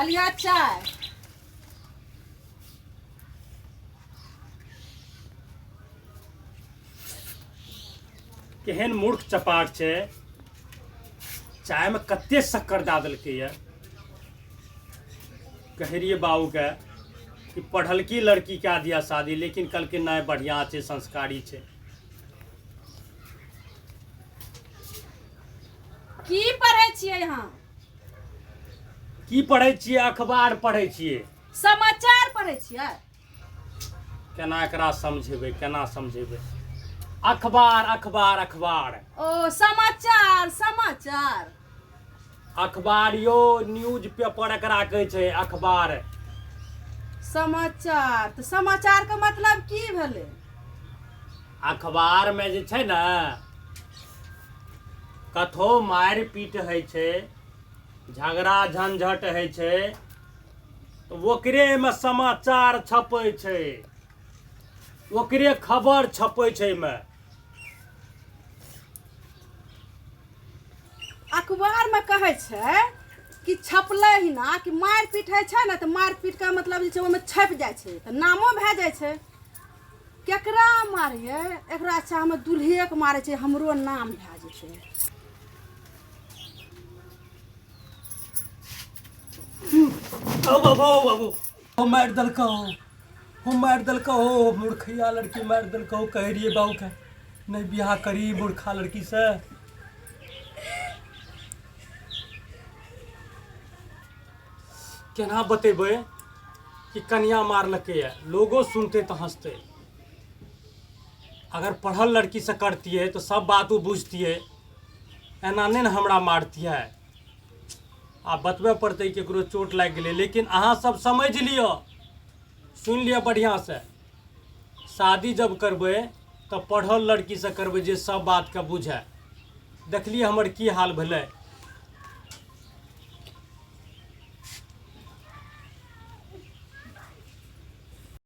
हलिया चाय। केहन मूर्ख चपाट छै, चायमे कते शक्कर दए देलकै यऽ। कहै रहियै बाबूके कि पढ़लकी लड़की कए दिया शादी, लेकिन कहलकै नहि, बढ़िआँ छै, संस्कारी छै। की पढ़ै छियै अहाँ? की पढ़ै छियै? अखबार पढ़ै छियै। समाचार पढ़ै छियै? केना एकरा समझेबै, केना समझेबै? अखबार अखबार अखबार। ओ समाचार समाचार। अखबार यो, न्यूज पेपर एकरा कहै छै अखबार। समाचार तऽ समाचार के मतलब की भेलै? अखबारमे जे छै ने, कथो मारि पीट होइ छै, झगड़ा झंझट होइ छै, तऽ ओकरेमे समाचार छपै छै, ओकरे खबर छपै छै एहिमे। अखबारमे कहै छै कि छपलै ही ना कि मारि पीट होइ छै ने, तऽ मारि पीटके मतलब जे छै ओहिमे छपि जाइ छै, तऽ नामो भए जाइ छै। केकरा मारियै एकरा? अच्छा, हमर दुल्हेके मारै छै, हमरो नाम भए जेतै। ओ बाबू, ओ बाबू, ओ मारि देलकौ, ओ मारि देलकौ, ओ मूर्खिया लड़की मारि देलकौ। कहै रहियै बाबूके नहि बियाह करी मूर्खा लड़की से। केना बतेबै कि कनिया मारलकैए? लोगो सुनतै तऽ हँसतै। अगर पढ़ल लड़कीसँ करतियै तऽ सब बात ओ बुझतियै, एना नहि ने हमरा मारतियै। आ बतबय पड़तै केकरो चोट लागि गेलै। लेकिन अहाँ सब समझि लिअ, सुनि लिअ बढ़िआँसँ, शादी जब करबै तऽ पढ़ल लड़कीसँ करबै जे सब बातके बुझै। देखलियै हमर की हाल भेलै।